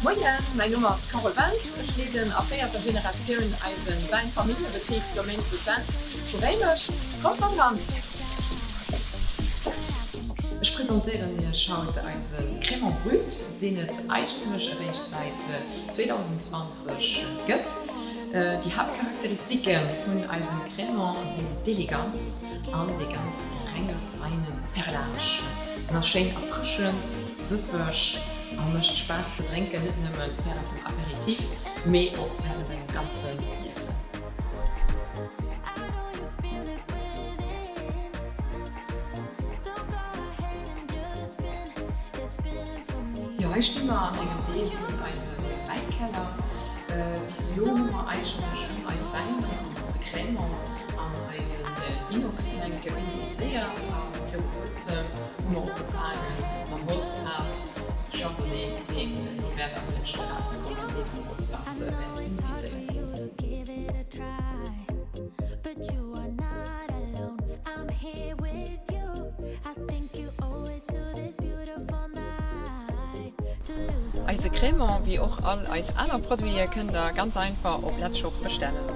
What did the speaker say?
Moien, mäin Numm ass Carole Bentz, ech leeden a véierter Generatioun eise Wäin-Familljebetrib Domaine Claude Bentz vu Réimech. Kommt mat eran! Ech presentéieren Iech haut eise Crémant Brut, deen et eigentlech eréischt säit 2020 gëtt. Déi Haaptcharakteristike vun eisem Crémant sinn d'Eleganz an dee ganz renge, feine Perlage. En ass schéin erfrëschend, sëffeg a mécht Spaass ze drénken, net nëmme wärend dem Aperitif, mee och wärend engem ganzen Iessen. Jo, hei sti mer an engem Deel vun eisem Wäinkeller. Bis elo hu mer eigentlech ëm eis Wäiner an och de Crémant an eisen Inox-Tränke vinifiéiert a viru kuerzem hu mer och ugefaange mam Holzfaass Chardonnay, deen elo wäert am Hierscht erauskommen, deen am Holzfaass wäert vinifizéiert ginn. Eise Crémant, wéi och all eis aner Produite kënnt der ganz einfach op Letzshop bestellen.